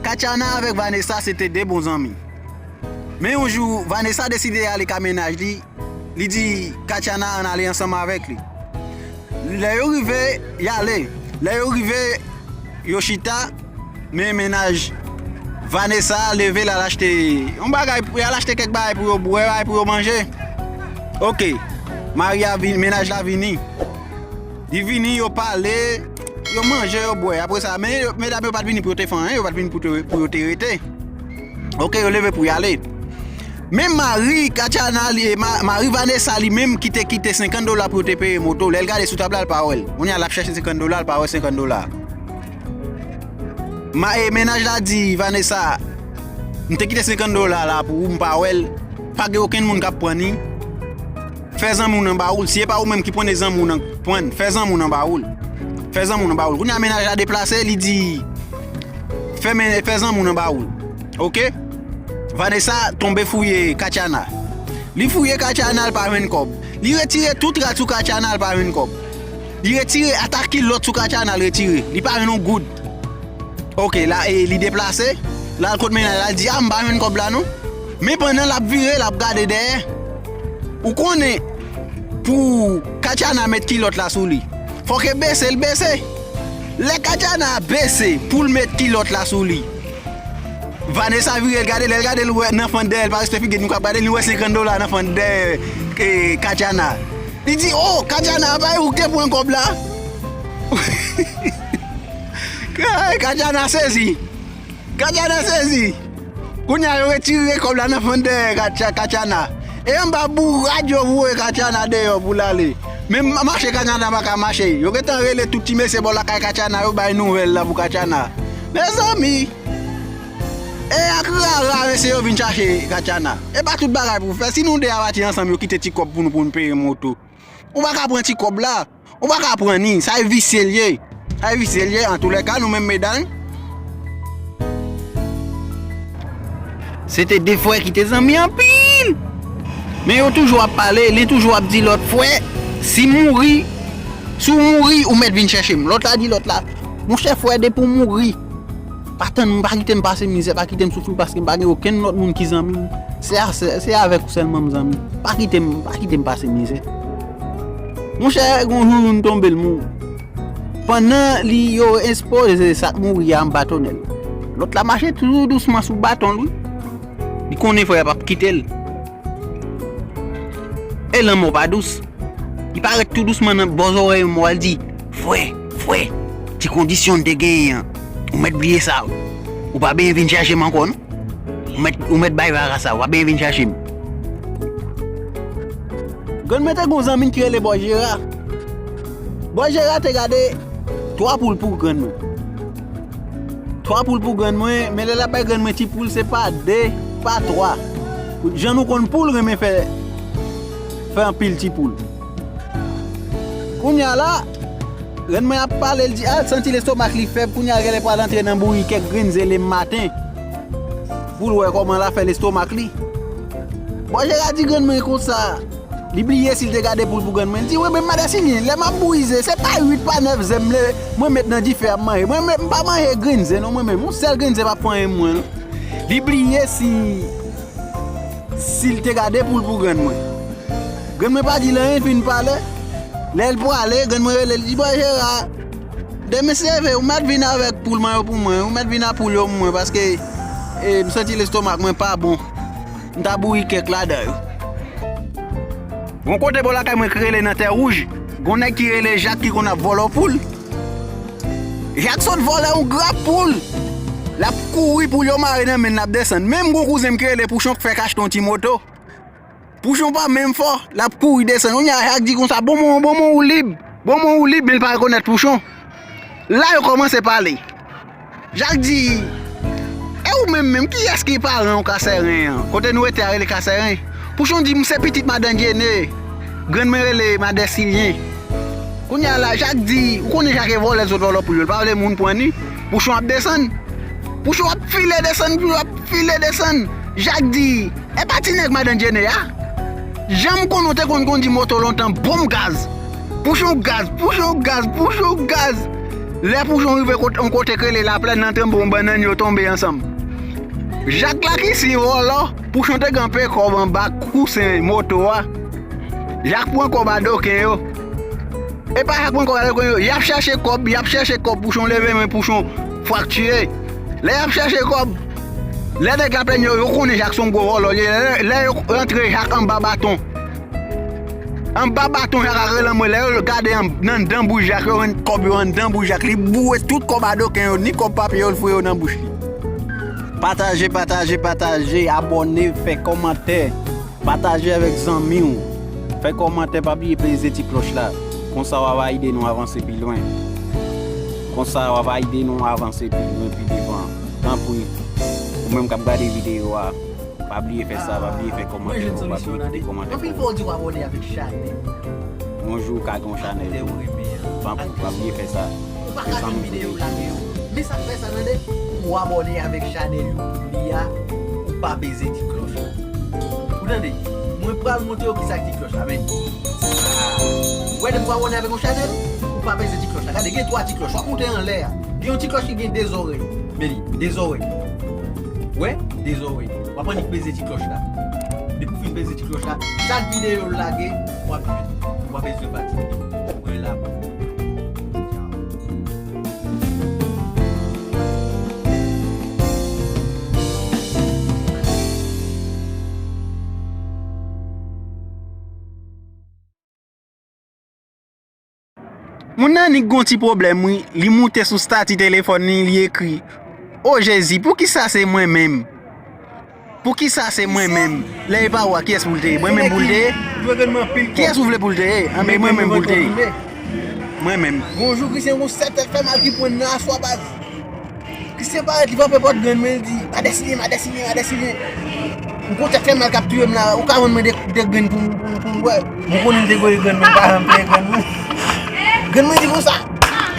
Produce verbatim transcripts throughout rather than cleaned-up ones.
Katiana avèk Vanessa se te de bon zanmi. Men yon jou, Vanessa deside ale ka mennaj li, li di Katiana ann ale ansanm avèk li. Lè yo rive, y ale. Lè yo rive, yo chita, men mennaj Vanessa leve, l al achte yon bagay, y al achte kèk bagay pou yo bwè, bagay pou yo manje. Oke, mari a vin, mennaj la vini. Li vini, yo pale, yo manje, yo bwè. Apre sa, men yo, medam yo pa t vini pou yo te fè anyen, yo pa t vini pou te, pou yo te rete. Oke, yo leve pou y ale. Men mari Katiana, li, ma, mari Vanessa li menm ki te kite senkant dola pou yo te peye moto. Lè l gade sou tab la, l pa wè l. Kounye a, l ap chèche senkant dola, l pa wè senkant dola. Ma, e, mennaj la di Vanessa, "M te kite senkant dola la pou ou, m pa wè l. Pa gen okenn moun k ap pran ni. Fè zanmi w nan ba ou l. Si e pa ou menm ki pran, zanmi w nan pran. Fè zanmi w nan ba ou l. Fè zanmi w nan ba ou l." Kounye a, mennaj la deplase, li di, "Fè men, fè zanmi w nan ba ou l." Oke? Vanessa tonbe fouye Katiana. Li fouye Katiana, l pa jwenn kòb. Li retire tout rad sou Katiana, l pa jwenn kòb. Li retire ata kilòt sou Katiana, l retire. Li pa jwenn yon goud. Oke, la, e, li deplase. L al kot mennaj la, l di, "A, m pa jwenn kòb la, non." Men pandan l ap vire, l ap gade dèyè. Ou konnen, pou Katiana met kilòt la sou li, fòk e bese l bese. Lè Katiana bese pou l met kilòt la sou li, Vanessa vire l gade, lè l gade l wè nan fant dèyè l, pa respè figi nou k ap gade l, li wè senkant dola nan fant dèyè, e, Katiana. Li di, "O, Katiana, a pa ou k te pran kòb la?" Kay, Katiana sezi. Katiana sezi. Kounye a, yo retire kòb la nan fant dèyè Katya-, Katiana. E anba bourad yo voye Katiana deyò pou l ale. Menm mache Katiana pa ka mache. Yo gentan rele tout ti mesye bò lakay Katiana, yo bay nouvèl la pou Katiana. Mezanmi, e ak rara mesye yo vin chache Katiana. E pa tout bagay pou fè. Si nou de a pati ansanm, yo kite ti kòb pou nou, pou nou peye moto. Ou pa ka pran ti kòb la. Ou pa ka pran ni, sa e visye l ye. Sa e visye l ye, antoulèka, nou menm medam. Se te de frè ki te zanmi anpil. Men yo toujou ap pale, li toujou ap di lòt, "Frè, si mouri, si w mouri, ou mèt vin chèche m." Lòt la di lòt la, "Monchè frè, depi w mouri, pa tann m, pa kite m pase mizè, pa kite m soufri, paske m pa gen okenn lòt moun ki zanmi m. Se a, se, se avèk ou sèlman m zanmi. Pa kite m, pa kite m pase mizè." Monchè, gon jou youn tonbe l mouri. Pandan li yo ekspoze sa k mouri a anba tonèl, lòt la mache tou dousman sou baton l, wi. Li konnen frè a p ap kite l. E lanmò pa dous. Li parèt tou dousman nan bò zòrèy mò a, l di, "Frè, frè, ti kondisyon n te genyen an, ou mèt bliye sa, wi. Ou pa benyen vin chache m ankò, non. Ou mèt, ou mèt bay vara sa, ou pa benyen vin chache m." Grann mwen te gon zanmi n ki rele Bò Jera. Bò Jera te gade twa poul pou grann mwen. Twa poul pou grann mwen, men lè l ap bay grann mwen ti poul, se pa de, pa twa. Jan nou konn poul renmen fè, fè anpil ti poul. Kounye a la, grann mwen ap pale, l di, a, l santi lestomak li fèb, kounye a genlè pral antre nan bouyi kèk grenn ze lemen maten pou l wè kòman l ap fè lestomak li. Bò Jera di grann mwen konsa, li bliye si l te gade poul pou grann mwen. L di, "Wi, men Madè Silyen, lè m ap bouyi ze, se pa uit, pa nèf ze m le, mwen met nan dife ap manje. Mwen, mwen, m pa manje grenn ze, non, mwen menm. Yon sèl grenn ze p ap fè anyen mwen, non." Li bliye si, si l te gade poul pou grann mwen. Grann mwen pa di l anyen, l fin pale. Lè l prale, grann mwen rele l, di, "Bò Jera, demen se leve, ou mèt vin avèk poul mwen yo pou mwen, ou mèt vin ak poul yo pou mwen, paske, e, m santi lestomak mwen pa bon." M ta bouyi kèk ladan yo. Gon kote bò lakay mwen ki rele nan Tè Wouj, gon nèg ki rele Jak ki konn ap vòlò poul. Jak sot vòlò yon grap poul. L ap kouri, poul yo mare nan men l, l ap desann. Menm gon kouzen m ki rele Pouchon k fèk achte yon ti moto. Pouchon pa menm fò, l ap kouri desann. Kounye a Jak di konsa, "Bon, bon, bon, bon, ou lib. Bon, bon, ou lib," men l pa rekonèt Pouchon. La yo kòmanse pale. Jak di, "E ou menm menm, kiyès ki paran w Kasèren an? Kote nou rete a rele Kasèren?" Pouchon di, "M se pitit madan Djene. Grann mwen rele Madè Silyen." Kounye a la, Jak di, ou konnen Jak e vòlè, l sot vòlò poul yo, l pa vle moun pran ni. Pouchon ap desann. Pouchon ap file desann, Pouchon ap file desann. Jak di, "E pa ti nèg madan Djene a? Jan m konnen w te konn kondi moto lontan, bon m gaz." Pouchon gaz, Pouchon gaz, Pouchon gaz. Lè Pouchon rive kote, yon kote k rele Laplèn nan, tonbe yon bannann, yo tonbe ansanm. Jak la ki si vòlò, Pouchon te gen anpe kòb anba kousen moto a. Jak pran kòb a doken yo. E pa Jak pran kòb a doken yo. Y ap chèche kòb, y ap chèche kòb, Pouchon leve men, Pouchon fraktire. Lè y ap chèche kòb, lè nèg Laplèn yo, yo konnen Jak se yon gwo vòlò li ye. Lè, lè yo rantre Jak anba baton. Anba baton Jak ak rele anmwe, lè yo gade an-, nan anndan bouch Jak, yo jwenn kòb yo anndan bouch Jak. Li boure tout kòb a doken yo, ni kòb papye yo, l foure yo nan bouch li. Pataje, pataje, pataje, abòne, fè kòmantè. Pataje avèk zanmi w. Fè kòmantè, pa bliye peze ti klòch la. Konsa w ava ede nou avanse pi lwen. Konsa w ava ede nou avanse pi lwen, pi devan. Tanpri, ou menm k ap gade videyo a, pa bliye fè sa, pa bliye fè kòmantè, pa bliye kite kòmantè. Anpil fwa w di w abòne avèk chanèl. Yon jou w ka gen yon chanèl tou. Tanpri, pa bliye fè sa. Ou pa ka jwenn videyo lage yo. Men sa k fè sa, tande, pou w abòne avèk chanèl YouTube li a, ou pa peze ti klòch la. Ou tande, mwen pral montre w kisa k ti klòch la, men. Ou wè, depi w abòne avèk yon chanèl, ou pa peze ti klòch la. Gade, gen twa ti klòch, w ap monte anlè a. Gen yon ti klòch ki gen de zòrèy. Men li, de zòrèy. Ou wè, de zòrèy. W ap annik peze ti klòch la. Depi w fin peze ti klòch la, chak videyo l lage, w ap jwenn. W ap bezwen fatige. Mwen la pou ou. Moun nan annik gon ti pwoblèm, wi. Li moute sou stati telefòn li, li ekri, "O Jezi, poukisa se mwen menm? Poukisa se mwen menm?" Lè e pa ou a, kiyès pou l te ye? Mwen menm pou l te ye? Kiyès ou vle pou l te ye? Anben, mwen menm pou l te ye. Mwen menm. Bonjou, Krisyen, gon sèt tèt fè mal ki pran nan aswa baz. Krisyen parèt, li frape pòt grann mwen, li di, "Madèsine, madèsine, madèsine." M gon tèt fè mal k ap touye m la, ou ka vann mwen de, de grenn pou m, pou m, pou m bwè. M konnen m te voye grann mwen, pa janm peye grann mwen. Grann mwen di konsa, "E,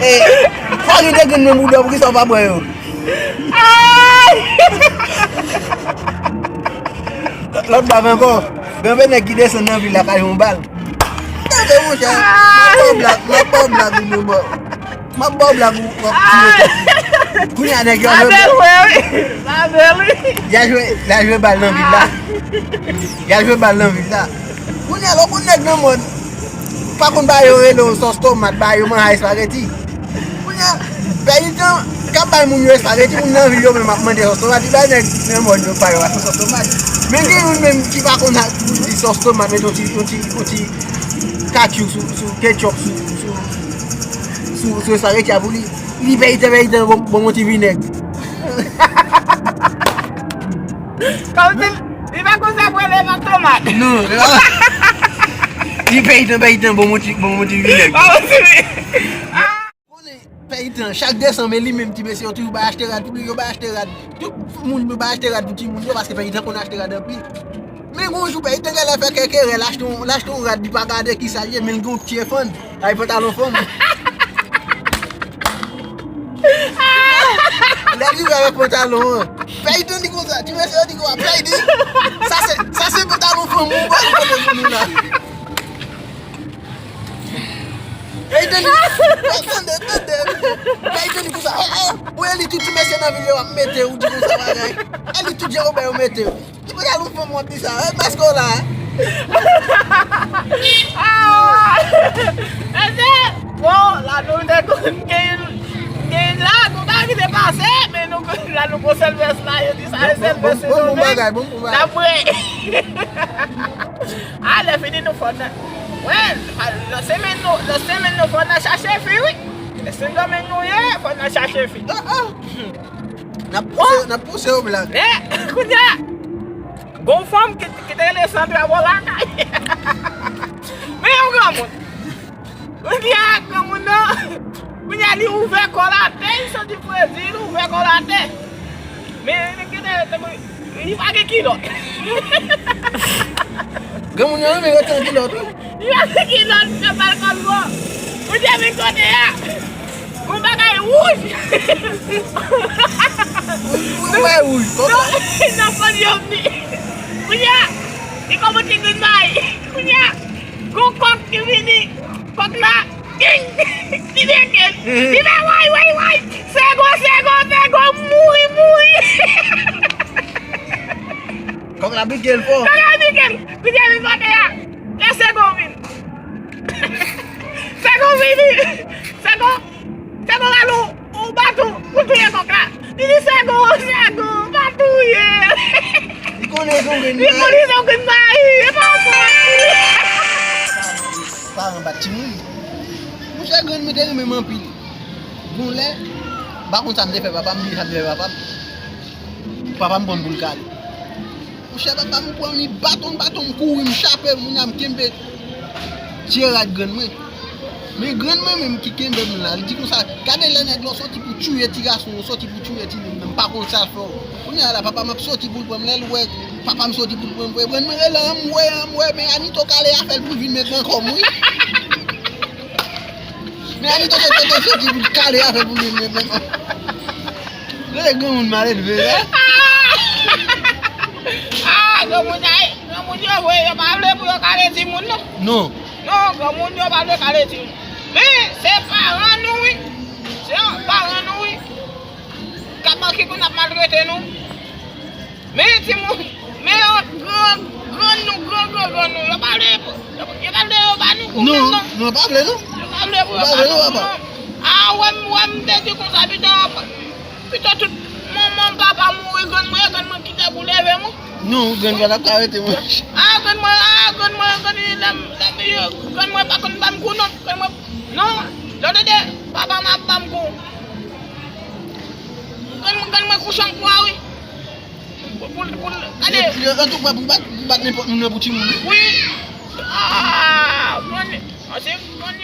fò gen de grenn mwen pou w bwè, poukisa w pa bwè yo?" Lòt blag ankò, gen anpe nèg ki desann nan vil la, k al yon bal. Tande, monchè, m ap ba w blag, m ap ba w blag, ou menm, bò. M ap ba w blag, ou, w ap tiye tèt ou. Kounye a, nèg yo al jwe bal. Y al jwe, y al jwe bal nan vil la. Y al jwe bal nan vil la. Kounye a, lè w konn nèg nan mòn, ou pa konn ba yo rele w sòs tomat, ba yo manjan espageti. Kounye a, pèyitan k ap bay moun yo espageti, moun nan vil yo menm ap mande sòs tomat, li bay nèg nan mòn yo pa yo sòs tomat. Men gen youn menm ki pa konn di sòs tomat, met yon ti, yon ti, yon ti katchou sou, sou ketchup, sou, sou, sou, sou espageti a pou li. Li pèyitan, pèyitan, bon, bon, yon ti vinèg. Kòmsi li pa konn sa k rele nan tomat. Non, li pèyitan, pèyitan, bon, yon ti, bon, yon ti vinèg. Bon, yon ti vi-, ah! Konnen pèyitan, chak desanm, e li menm ti mesye yo toujou bay achte rad, tout yo bay achte rad. Tout moun yo bay achte rad pou timoun yo, paske pèyitan konn achte rad anpil. Men gon jou, pèyitan genlè fè kèkerè, l achte yon, l achte yon rad, li pa gade kisa l ye, men l gen yon pye fann, ay pantalon fanm. Lè li rive avèk pantalon an, pèyitan di konsa, ti mesye yo di konsa, pèyitan, sa se, sa se pantalon fanm ou ba li kote pou nou la. Pèyitan di, tande, tande. Pèyitan di konsa, eh, eh, ou e li tout ti mesye nan vil yo ap mete, ou di konsa bagay. E li tout Jerobè yo mete. Ki pantalon fanm w ap di sa? E maske w la. Ah! Mesye, bon, la nou te konn gen, gen la, nou ka kite pase, men nou, la nou gon sèl vès la, yo di sa, e sèl vès se bon bagay, bon, bon bagay. N ap pre. Ah, lè fini nou fò nan, wè, nan semèn nou, nan semèn nou fò nan chache fi, wi. Nan semèn nou ye, fò nan chache fi. Ah, ah. N ap pouse, n ap pouse yo blag. Men, kounye a, gon fanm ki, ki te rele Sandra bò lakay. Men yon granmoun. Kounye a, granmoun nan, kounye a, li ouvè kò l atè, li soti Brezil, li ouvè kò l atè. Men, men, gen de, de, li pa gen kilòt. Granmoun yo renmen rete an kilòt, wi. Li pa gen kilòt, se pa l kòl bon. Kounye a, men kote a. Gon bagay wouj. Gon bagay wouj, kòman? Nan fòn yo vini. Kounye a, li kòmanse grenn mayi. Kounye a, gon kòk ki vini. Kòk la, Li mete l. Li fè way, way, way. Sègo, sègo, sègo, mouri, mouri. Kòk la pike l fò. Kòk la pike l. Pike l vin kote a. Lè sègo vin. Sègo vini. Sègo, sègo rale yon baton pou touye kòk la. Li di sègo, sègo, pa touye. Li konnen se yon grenn mayi. Li konnen se yon grenn mayi. E pa fò. Paran bat timoun. Monchè, grann mwen te renmen m anpil. Gon lè, m pa konn sa m te fè papa m, m di sa m te fè papa m. Papa m pran m pou l kale. Monchè, papa m pran li baton, baton, m kouri, m chape, moun nan m kenbe tye rad grann mwen. Men grann mwen menm ki kenbe m la, li di konsa, gade lè nèg la w soti pou touye ti gason, w soti pou touye ti nonm nan, m pa konn sa fè w. Kounye a la, papa m ap soti pou l pran m, lè l wè papa m soti pou l pran m, vre, grann mwen rele anmwe, anmwe, men Anito kale afè l pou l vin met nan kò m, wi. Men Anito soti, soti, soti pou l kale afè l pou l vin met nan kò m. Gade granmoun maledve, la. Ah, granmoun, ay, granmoun yo vre, yo pa vle pou yo kale timoun, non. Non. Non, granmoun yo pa vle kale timoun. Men, se paran nou, wi. Se paran nou, wi. K ap manke pou n ap maltrete nou. Men timoun, men gran, grann nou, gran, gran, grann nou, yo pa vle, yo, yo pa vle yo ba nou kounye a, non, non. Non, yo pa vle, non. Yo pa vle pou yo ba nou, non. A, wè m, wè m te di konsa, pito, pito tout manman, papa mouri, grann mwen, grann mwen kite pou leve mwen. Non, grann pa t ap ka rete, mwen. A, grann mwen, a, grann mwen, grann, lè m, lè m, grann mwen pa konn ba m kou, non. Grann mwen, non, lè w tande papa m ap ba m kou. Grann, grann mwen kouche an kwa, wi. Pou, pou, pou, gade. Yo, yo, yo tou prè pou bat, pou bat nenpòt moun nan pou timoun. Wi. Ah, grann, se grann